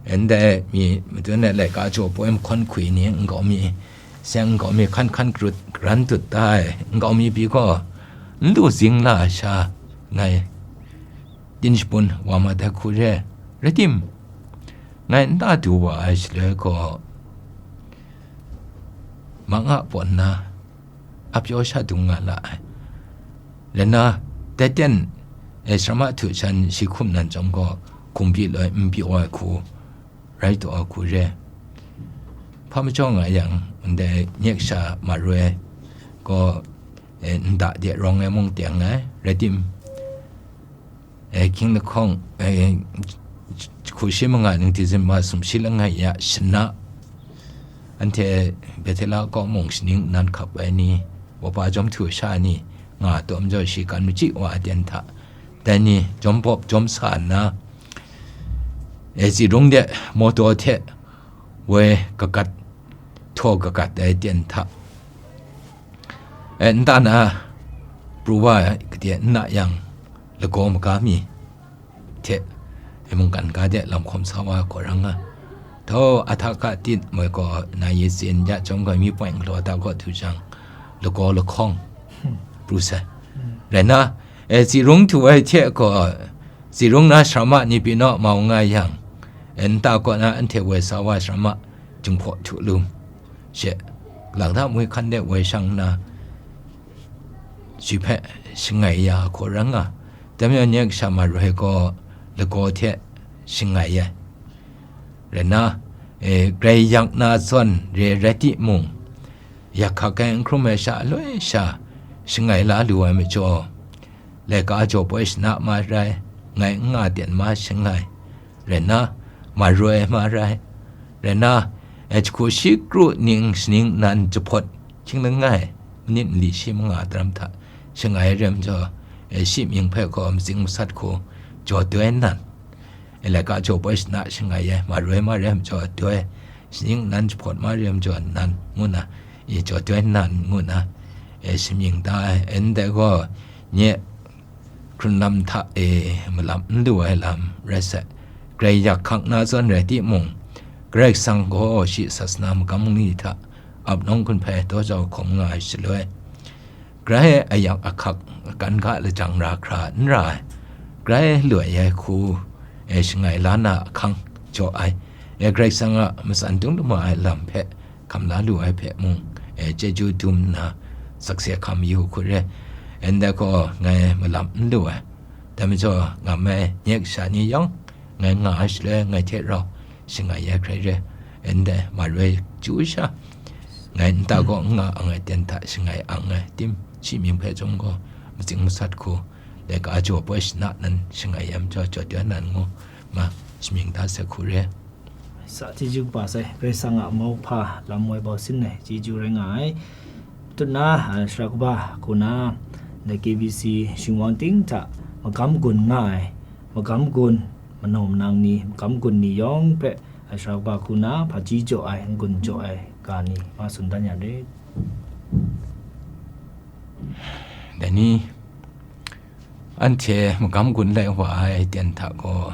Ndai mi madun ai laika jaw poi mahkawn hkwi ni nkau mi, seng nkau mi hkan hkan karut karan dut da ai, nkau mi pyi gaw, n lu zing la ai sha, ngai, din shapun wa mat ai hku re, rai tim, ngai nta du wa ai shaloi gaw, mang a pawn na, a pyaw sha dung nga la ai. Rai na, dai ten, e, sarama htu shan shi hkum nan chyawm gaw, hkum pyi loi n pyi wa ai hku, rai taw ai hku re. Hpa majaw nga yang, ndai nye kasha ma roi gaw, e, nda de rawng ai mung teng ai, rai tim, e, hkying lahkawng, e, hku shi manga ning December sumshi langai ya shana, anhte Bethela kaw mung shaning nnan hkap ai ni, wapa jawm htu sha ni, nga taw majaw shi kan machyi wa ai ten hta, dai ni jawm bawp jawm sa nna, e, tsi rung de mawtaw hte woi kagat, htaw kagat ai ten hta, e, nta na pru wa ai gade n na yang, lagaw maga mi hte, e, mungkan ga de lam hkawm sa wa ai hku rai nga. Htaw, a hta ka tit moi gaw, na yi tsin ya chyawm gaw, mi pawng galaw da gaw htu jang, lagaw lahkawng pru sai. Rai na, e, tsi rung htu ai hte gaw, tsi rung na sarama ni pyi naw mau nga yang, e, nta kaw na anhte woi sa wa ai sarama, Jinghpaw Htu Lum she, Lagda Mui hkan de woi shang nna, shi hpe shangai ya hku rai nga, dai majaw nye kasha ma roi gaw lagaw hte shangai ai. Rai na, e, grai yak na zawn re rai timung, yak hkak ai n hkrum ai sha aloi sha shangai la lu ai majaw, laika jaw poi shana ma rai, ngai n nga ten ma shangai, rai na, ma roi ma rai, rai na, e, jahku shi kru ning shaning nan jahpawt hkying langai, manit nli shi manga daram hta shangai ai rai majaw, e, shi mying hpe gaw matsing masat hku jaw doi nnan, e, laika jaw poi shana shangai ai, ma roi ma rai majaw doi, shaning nan jahpawt ma rai majaw nan, ngu na, e, jaw doi nnan, ngu na, e, shamying da ai, e, ndai gaw, nye hkrun lam hta e malap n lu ai lam rai sai. Grai yak hkak na zawn rai timung, Karai Kasang gaw shi sasana magam ni hta ap nawng hkun hpe daw jau hkawm nga ai shaloi, grai ayak ahkak akan ga lajang ra hkra n ra ai, grai loi ai hku e shangai la na ahkang jaw ai, e Karai Kasang a matsan dum lama ai lam hpe hkam la lu ai hpe mung, e chyeju dum nna sakse hkam yu hku re. Ndai gaw ngai malap n lu ai, dai majaw ngam ai nye kasha ni yawng ngai nga ai shaloi ngai hte rau shangai ai hkrai re. Ndai maroi chyu sha, ngai nta gaw n nga ang ai ten hta shangai ang ai tim, shi mying hpe chyawm gaw matsing masat hku, laika jaw poi shana nan shangai ai majaw jaw doi nan ngu ma, shamying da sai hku re. Sa chyeju kaba sai, Karai Kasang a mau hpa lam woi bau sin ai chyeju rai nga ai. Tut na, ah, sara kaba hku na, ndai K B C shingwang ting hta magam gun nga ai, magam gun, manau manang ni, magam gun ni yawng hpe, ah, sara kaba hku na, hpaji jaw ai, n-gun jaw ai ga ni, ma tsun dan ya rit. Dai ni, anhte magam gun lai wa ai ten hta gaw,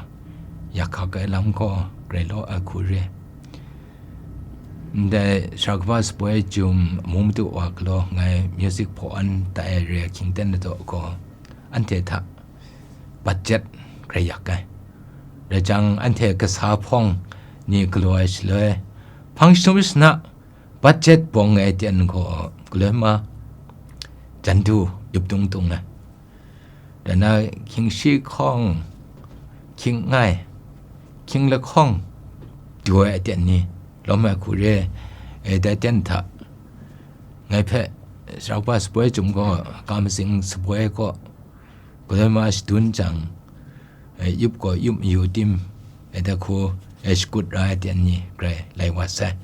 yak hkak ai lam gaw grai law ai hku re. Ndai sara kaba sapoi jum amu madu wa galaw ngai music hpaw an tai ai re ai hkying ten ladaw gaw, anhte hta budget grai yak ai. Rai jang, anhte kasa hpawng ni galaw ai shaloi, hpang shatup shana budget bawng ai ten gaw galoi ma, jan du yup tung tung ai. Dan na hkying shi hkawng, hkying ngai, hkying lahkawng, du ai aten ni lawm ai hku re. E, dai ten hta, ngai hpe sara kaba sapoi jum gaw, ga matsing sapoi gaw, galoi ma shadun jang, e, yup gaw yup mayu tim, e, dai hku, e, shakut ra ai aten ni grai lai wa sai.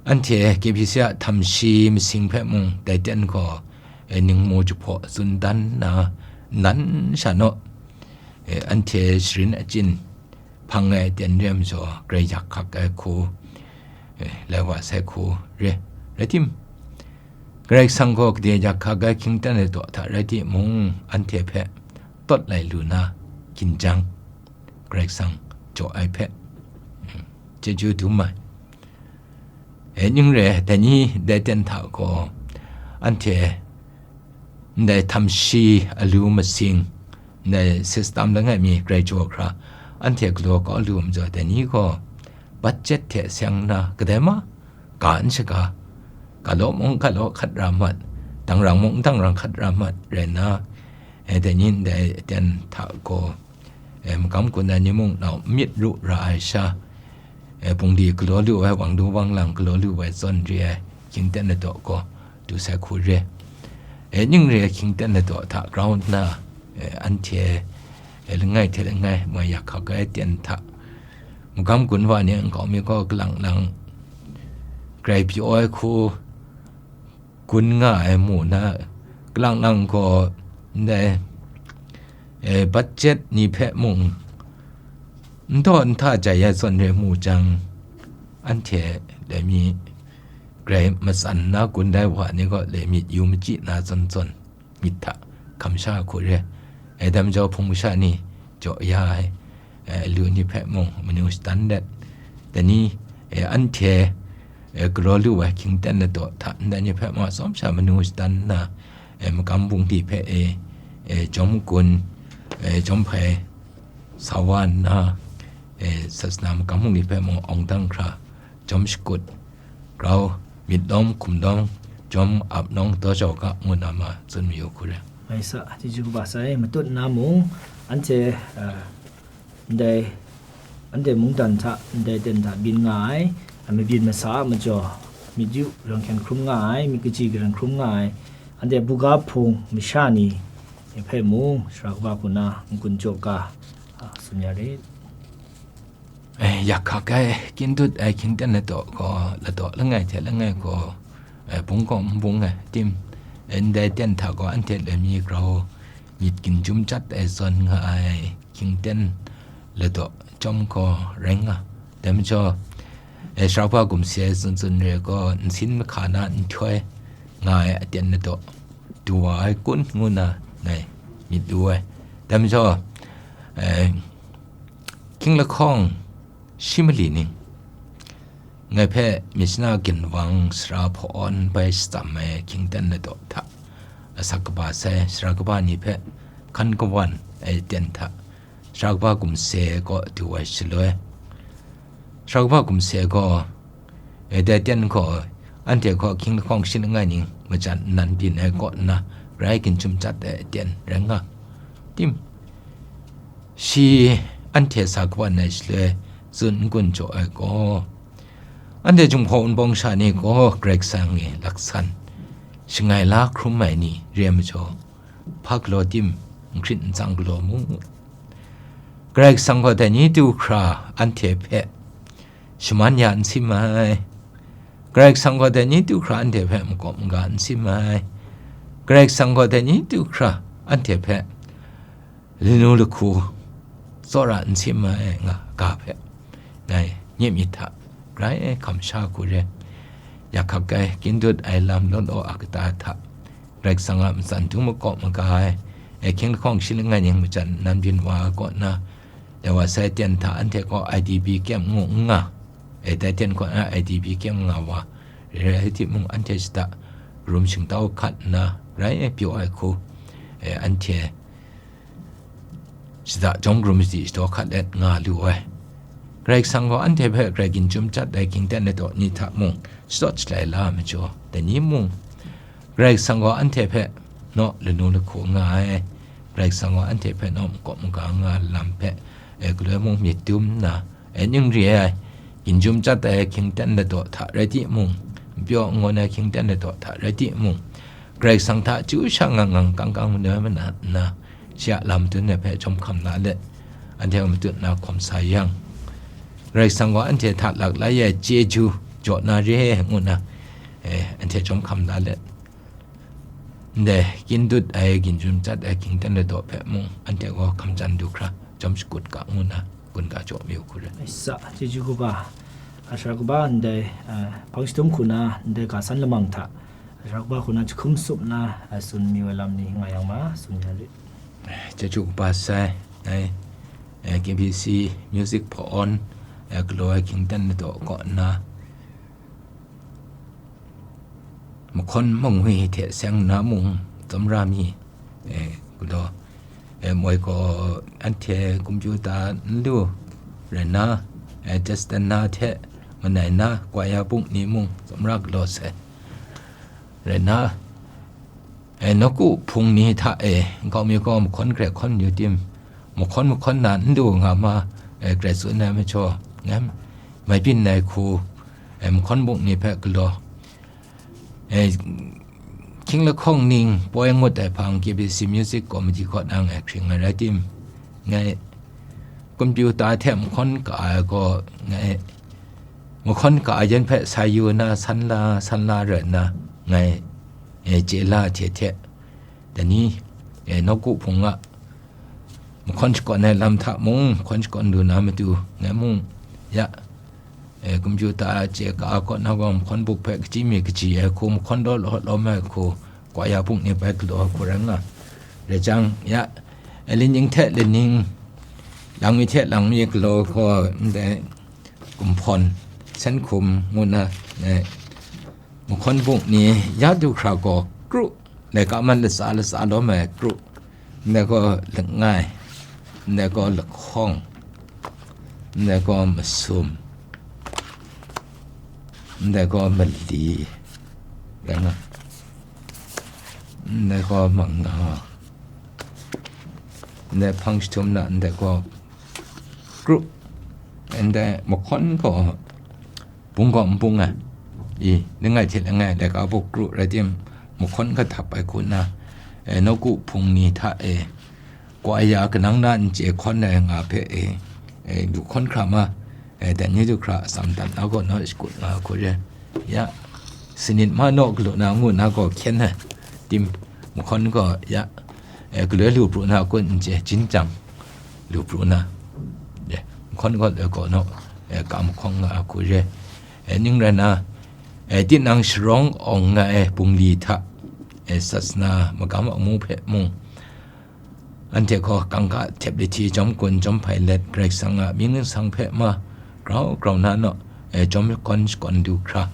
Anhte K B C a htam shi masing hpe mung dai ten gaw, e, ningmu jahpaw tsun dan nna, nan sha naw, e, anhte sharin achyin hpang ai ten re ai majaw, grai yak hkak ai hku, e, lai wa sai hku re. Rai tim, Karai Kasang gaw gade yak hkak ai hkying ten ladaw hta rai timung, anhte hpe tawt lai lu na, ginjang, Karai Kasang jaw ai hpe, mm, chyeju dum ai. E, ning re, dai ni dai ten hta gaw, anhte ndai htam shi alu masing, ndai system langai mi grai jaw hkra, anhte galaw kau lu majaw, dai ni gaw budget hte seng nna kadai ma, ga n shaga, ga law mung ga law hkat ra mat, dangrang mung dangrang hkat ra mat rai nna, e, dai ni ndai ten hta gaw, e, magam gun ai ni mung nau myit ru ra ai sha, e, bungli galaw lu ai, wang lu wang lang galaw lu ai zawn re ai, hkying ten ladaw gaw du sai hku re. E, ning re ai hkying ten ladaw hta grau nna, e, anhte, e, langai hte langai moi yak hkak ai ten hta, magam gun wa ni nkau mi gaw kalang lang grai pyaw ai hku gun nga ai mu na, kalang lang gaw ndai, e, budget ni hpe mung n daw n hta jai ai zawn re mu jang, anhte dai mi grai matsan na gun dai wa ni gaw, dai myit yu machyi na zawn zawn, myit hta hkam sha hku re. E, dai majaw hpung masha ni jaw ya ai, e, lu ni hpe mung manu shadan let, dai ni, e, anhte, e, galaw lu ai hkying ten ladaw hta ndai ni hpe mung atsawm sha manu shadan nna, e, magam bungli hpe e, e, jawm gun, e, jawm hpai sa wa nna, e, sasana magam bungli hpe mung awng dang hkra, jawm shakut, grau, myit lawm, hkum lawm, jawm ap nawng daw jau ga, ngu na ma tsun mayu hku re. Mai sa, chyeju kaba sai, matut na mung, anhte, a, ndai, anhte mungdan hta, ndai ten hta byin nga ai, a, mabyin masa a majaw, myit yu rang hkyen hkrum nga ai, myit kaji garan hkrum nga ai, anhte buga hpung masha ni hpe mung, sara kaba hku na n-gun jaw ga, a, tsun ya rit. E, yak hkak ai, kyin dut ai hkying ten ladaw gaw, ladaw langai hte langai gaw, e, bung gaw n bung ai, tim, e, ndai ten hta gaw anhte loi mi grau myit ginjum chyat ai zawn nga ai hkying ten ladaw chyawm gaw rai nga. Dai majaw, e, sara kaba gumsi ai tsun tsun re gaw, nsin mahka na nhtoi nga ai aten ladaw du wa ai kun ngu na ngai myit lu ai. Dai majaw, eh, hkying lahkawng shi mali ning, ngai hpe myit shana ginwang sara hpawn bai shatsam ai hkying ten ladaw hta asak kaba sai, sara kaba ni hpe hkan kawan ai aten hta, sara kaba gumse kaw du ai shaloi, sara kaba gumse gaw, e, dai aten gaw anhte hkaw hkying lahkawng shi langai ning majan nnan byin ai kaw nna rai ginjum jat ai aten rai nga. Tim, shi anhte sa kawan ai shaloi tsun n-gun jaw ai gaw, anhte Jinghpaw Wunpawng sha ni gaw Karai Kasang e laksan shangai la hkrum ai ni re ai majaw, hpa galaw tim, n hkrit n tsang galaw mu. Karai Kasang gaw dai ni du hkra anhte hpe shaman ya n sim ai. Karai Kasang gaw dai ni du hkra anhte hpe makawp maga n sim ai. Karai Kasang gaw dai ni du hkra anhte hpe lanu lahku tsawra n sim ai nga ga hpe, ngai nye myit hta grai kamsha hku re, ya hkak ai, kyindut ai lam law law a kata hta, Karai Kasang a matsan dung makawp maga ai, e, hkying lahkawng shi langai ning majan nnan byin wa ai kaw nna, dai wa sai aten hta anhte gaw I D P camp ngu n nga, e, dai aten kaw na I D P camp nga wa, rai rai timung, anhte shada rum shingtau hkat nna rai e pyaw ai hku, e, anhte shada jawm karum madi shadaw hkat let nga lu ai. Karai Kasang gaw anhte hpe grai ginjum jat ai hkying ten ladaw ni hta mung shadawt shalai la ai majaw, dai ni mung, Karai Kasang gaw anhte hpe naw lanu lahku nga ai, Karai Kasang gaw anhte hpe naw makawp maga nga ai lam hpe, e, galoi mung myit dum nna, e, ning re ai, ginjum jat ai hkying ten ladaw hta rai timung, n pyaw n ngawn ai hkying ten ladaw hta rai timung, Karai Kasang hta chyu sha ngang ngang kang kang manoi manat nna, shi a lam dun ai hpe jawm hkam la let, anhte a matut na hkawm sa yang, Karai Kasang gaw anhte hta lak lai ai chyeju jaw na re ngu nna, e, anhte jawm hkam la let, ndai kyindut ai, ginjum jat ai hkying ten ladaw hpe mung anhte gaw hkam chyan du hkra jawm shakut ga ngu nna gun ga jaw mayu hku rai. Ai sa, chyeju kaba, a, sara kaba ndai, a, hpang jahtum hku na ndai ga san lamang hta, a, sara kaba hku na jahkum sup na, a, tsun mayu ai lam ni nga yang ma, tsun ya rit. Chyeju kaba sai, ai, eh, K B C Music hpawn, eh, galaw ai hkying ten ladaw kaw nna, mahkawn mangwi hte seng na mung tsawmra mi, eh, galaw, eh, moi gaw anhte kompyuta n lu rai nna, eh, Justin na hte manai na kwaya bung ni mung tsawmra galaw sai. Rai nna, eh, nawku hpung ni hta e, nkau mi gaw mahkawn grai hkawn yu tim, mahkawn mahkawn na n lu nga ma, eh, grai tsun ai majaw, ngai mai byin ai hku, eh, mahkawn bung ni hpe galaw, eh, hkying lahkawng ning poi ngut ai hpang K B C Music Committee kaw na ngai hkring ai rai tim, ngai kompyuta hte mahkawn ka ai gaw, ngai mahkawn ka ai yen hpe sa yu na, san la, san la rai nna, ngai, eh, chye la hte hte, dai ni, eh, nawku hpung a mahkawn shakawn ai lam hta mung, mahkawn shakawn lu na matu, ngai mung, ya, eh, kompyuta chye ka ai kaw na gaw, mahkawn buk hpe kaji mi kaji ai hku, mahkawn law law lawm ai hku, kwaya bung ni bai galaw ai hku rai nga. Rai jang, ya, eh, lining hte lining, lang mi hte lang mi galaw gaw, ndai gumhpawn, sen hkum ngu na, eh, mahkawn bung ni ya du hkra gaw kru, laika man latsa latsa lawm ai kru, ndai gaw langai, ndai gaw lahkawng, ndai gaw masum, ndai gaw mali, rai nga, ndai gaw manga, ndai hpang jahtum na, ndai gaw kru, ndai mahkawn gaw bung gaw n bung ai, i, langai hte langai laika buk kru rai tim, mahkawn kahtap ai hku nna, eh, nawku hpung ni hta e, kwaya kanang na n chye hkawn ai nga hpe e, eh, lu hkawn hkra ma, eh, dai ni du hkra atsam dat na gaw naw shakut nga hku re, ya, sanit ma naw galu na ngu na gaw hkyen ai, tim, mahkawn gaw, ya, eh, galoi lu pru na kun n chye, jin jang lu pru na, eh, mahkawn gaw loi gaw naw, eh, ka mahkawng nga hku re, eh, ning rai na, eh, tinang sharawng awng nga ai bungli hta, eh, sasana magam amu hpe mung, Anhte gaw kangka htep lahti jawm kun jawm hpai let Karai Kasang a mying ningsang hpe ma grau grau na naw, e, jawm kawn shakawn du hkra,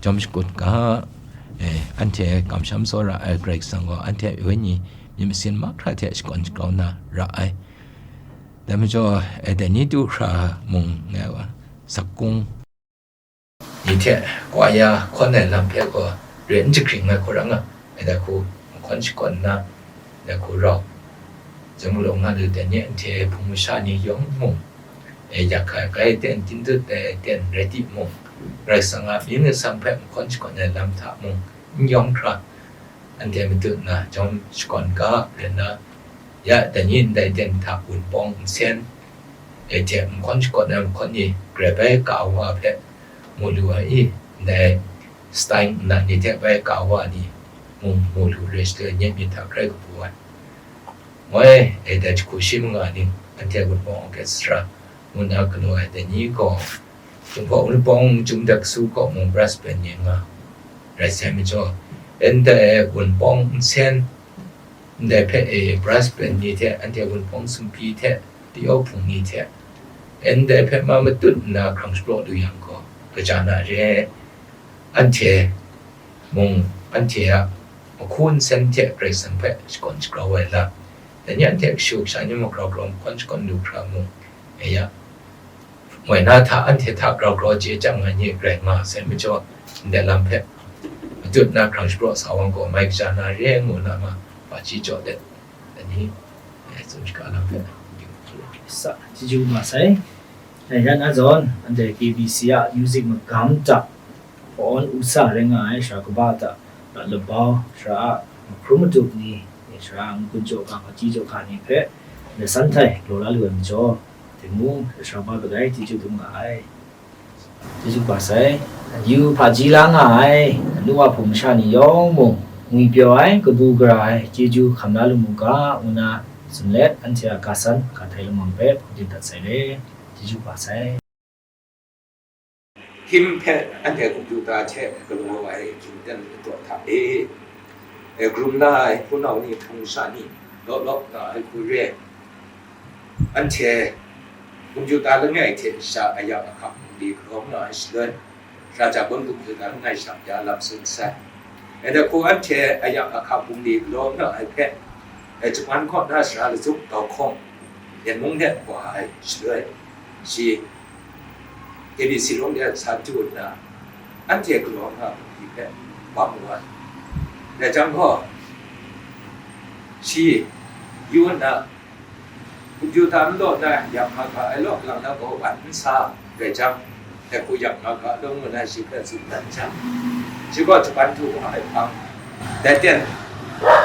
jawm shakut ga, e, anhte kamsham tsawra ai Karai Kasang gaw anhte wenyi myit masin mahkra hte shakawn shagrau na ra ai. Dai majaw, e, dai ni du hkra mung ngai wa, sakung ni hte kwa ya hkawn ai lam hpe gaw re n jahkring ai hku ra nga, e, dai hku mahkawn shakawn nna, dai hku rau, zamu law nga lu dai ni, anhte hpung masha ni yawng mung, e, yak hkai kai ten, tin dut ai ten rai timung, Karai Kasang a mying ningsang hpe mahkawn shakawn ai lam hta mung n yawng hkra, anhte matut nna jawm shakawn ga rai nna, ya dai ni ndai ten hta wunpawng nsen, e, hte mahkawn shakawn ai mahkawn ni grai bai ka wa hpe mu lu ai i, ndai style nnan ni hte bai ka wa ni mung mu lu re shaloi, nye myit hta hkrai kabu ai. Moi, e, dai jahku shi manga ning, anhte wunpawng orchestra ngu na galaw ai dai ni gaw, Jinghpaw wunpawng Chyum Dak Su kaw mung brass band yen nga rai sai majaw, ndai wunpawng nsen, ndai hpe e brass band ni hte, anhte wunpawng sumpi hte, tayawhpung ni hte, ndai hpe ma matut nna hkrang shapraw lu yang gaw, kaja na re. Anhte mung, anhte a mahku nsen hte Karai Kasang hpe shakawn shagrau ai lam, dai ni anhte kashu kasha ni mung grau grau mahkawn shakawn lu hkra mung, e ya, moi na hta anhte hta grau grau chye chyang ai ni rai nga sai majaw, ndai lam hpe matut na hkrang shapraw sa wang gaw, mai kaja na re ngu na ma, hpaji jaw let, dai ni, e, tsun shaga lam hpe. Sa, chyeju ma sai. Dai jan a zawn, anhte K B C a music magam hta, Pawn Usa rai nga ai sara kaba hta, Rat Labau, sara a mahkrum matup ni, sara a n-gun jaw ga, hpaji jaw ga ni hpe, lasan htai galaw la lu ai majaw, dai mung, sara ba bai chyeju dum nga ai. Chyeju kaba sai. Yu hpaji la nga ai, anu a hpung masha ni yawng mung, ngwipyaw ai, kabu gara ai, chyeju hkam la lu mu ga, ngu na tsun let, anhte a ga san, ga htai lamang hpe hpung din dat sai le. Chyeju kaba sai. Him hpe anhte kumju ta hte galaw ai hkying ten ladaw hta e, e, karum la ai hpunau ni hpung masha ni law law nga ai hku re. Anhte kumju ta langai hte sha ayak ahkang bungli galaw nga ai shaloi, Raja Kun kumju ta langai sha ya lam tsun sai. Dai hku anhte ayak ahkang bungli galaw nga ai hpe, e, Japan kaw na sara lazuk dau hkawng, Myen mung hte wa ai shaloi, shi K B C rawng de sa du nna, anhte galaw nga ai hpe bang wa ai. Dai jang gaw, shi yu nna, kumju ta n law na, yak nga ga ai law, lang na gaw wan n sa, dai jang, dai hku yak nga ga law ngu na shi hpe tsun dan jang, shi gaw Japan du wa ai hpang, dai ten,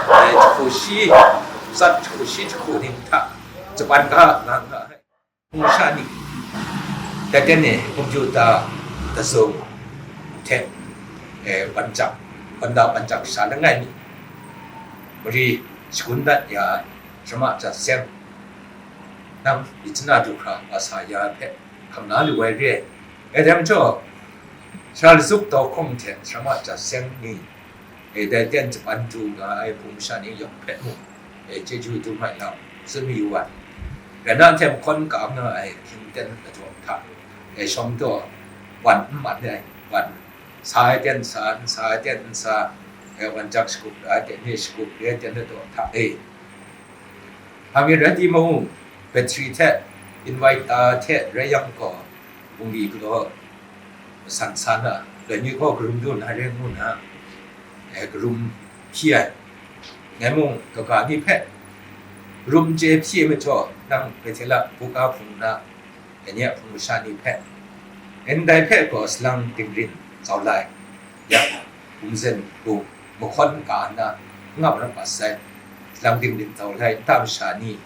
dai jahku shi, tsat jahku shi jahku ning hta, Japan ga nga nga ai. Hpung masha ni, dai ten e, kumju ta, dazung hte, e, ban jak, ban da ban jak sha langai mi, mari shagun dat ya ai, Sara Ma Jat Seng, nang Itana du hkra wa sa ya ai hpe hkam la lu ai re ai. E, dai majaw, sara lazuk dau hkawng hte Sara Ma Jat Seng ni, e, dai ten Japan du nga ai hpung masha ni yawng hpe mung, e, chyeju dum ai lam tsun mayu ai. Rai nna, anhte mahkawn ka nga ai hkying ten ladaw hta, e, shawng daw wan n man ai, wan sa ai ten sa, n sa ai ten n sa, e, wan jak shagup ra ai ten ni shagup re ai ten ladaw hta e. Hpa mi rai timung, battery hte, inverter hte rai yang gaw, bungli galaw masan sa na, dai ni gaw karum du na re ngu na, e, karum hpyi ai. Ngai mung kaga ni hpe karum chye hpyi ai majaw, nang Bethela buga hpung na, dai ni a hpung masha ni hpe, ndai hpe gaw salang dingrin zau lai, yak, bungzen bung, mahkawn ka nna, n ngam rat mat sai, salang dingrin zau lai nta masha ni,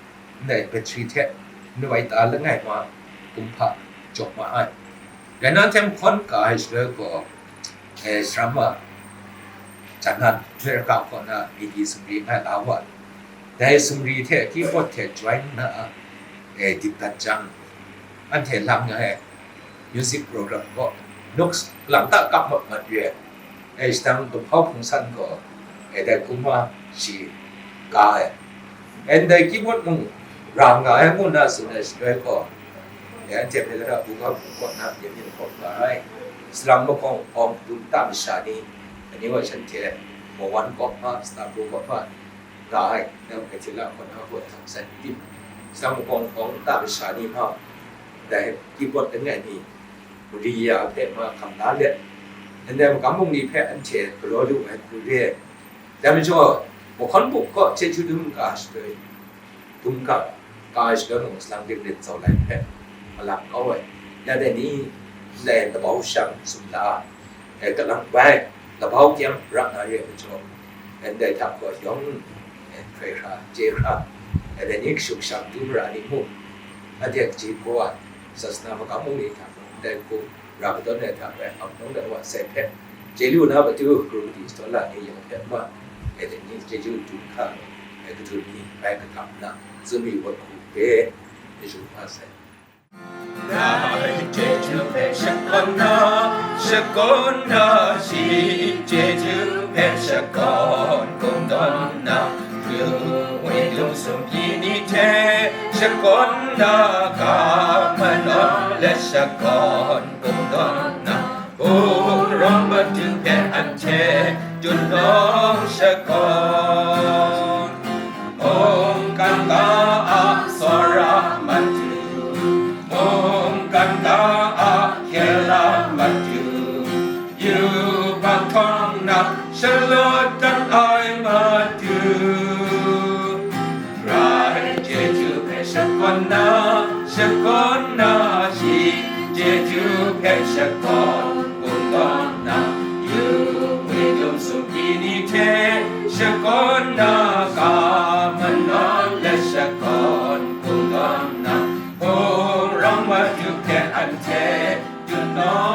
ndai battery hte, n wai ta langai ma, kumhpa jaw ma ai. Rai nna, htem hkawn ka ai shaloi gaw, e, Sara Ma Janan, America kaw na midi sumri ngai la wa ai. Dai sumri hte keyboard hte join nna, e, dip dat jang, anhte lang ai music program gaw, Nooks lang ta kap mat mat re ai. E, shadang Gunhpau Hpung San gaw, e, dai hkrum wa shi ga ai. Ndai keyboard mung ra nga ai ngu nna tsun ai shaloi gaw, anhte hpe lata bungga bungkawt na myit myit hkawm nga ai, salang mahkawng hkawng dum ta masha ni, ani wa shanhte Mawan kawp ma, Stabro kawp ma, nga ai, nang Mathila kaw na kaw hta san tim, salang mahkawng hkawng ta masha ni hpa, dai keyboard langai mi, mari ya hpe ma hkam la let, ndai magam bungli hpe anhte galaw lu ai hku re ai. Dai majaw, mahkawn buk kaw chyeju dum ka shaloi, dum ka, ka ai shaloi mung salang ring rit tsau lai hpe, malang kau ai, na dai ni, ndai labau shang sumla, e, kalang bai, labau kyang ra na re ai majaw, ndai hta gaw yawng, e, hkrai hkra, chye hkra, e, dai ni kashuk shang du mara ni mung, anhte kaji gaw ai, sasana magam bungli hta mung ndai hku ra kadawn ai hta rai, ap nawng ai wa sai hpe, chyeju na matu, kru madi shadawn la ni yawng hpe ma, e, dai ni chyeju du hkra, e, kadu ni bai kaga nna, tsun mi wat hku hpe, chyeju nga sai. Rai chyeju hpe shakawn na, shakawn na shi, chyeju hpe shakawn kungdawn na, kru ngwi dum sumhpyi ni hte shakawn na, ga manawn let shakawn kungdawn na, hpung rawng matu hpe anhte dun nawng shakawn. Mungkan ga a tsawra matu, mungkan ga a hkyela matu, yubak htawng na shalawt dan ai matu, rai chyeju hpe shakawn na, shakawn na shi, chyeju hpe shakawn kungdawn na, yu ngwi dum sumhpyi ni hte shakawn na, ga manawn let shakawn kungdawn na, hpung rawng matu hte anhte dun nawng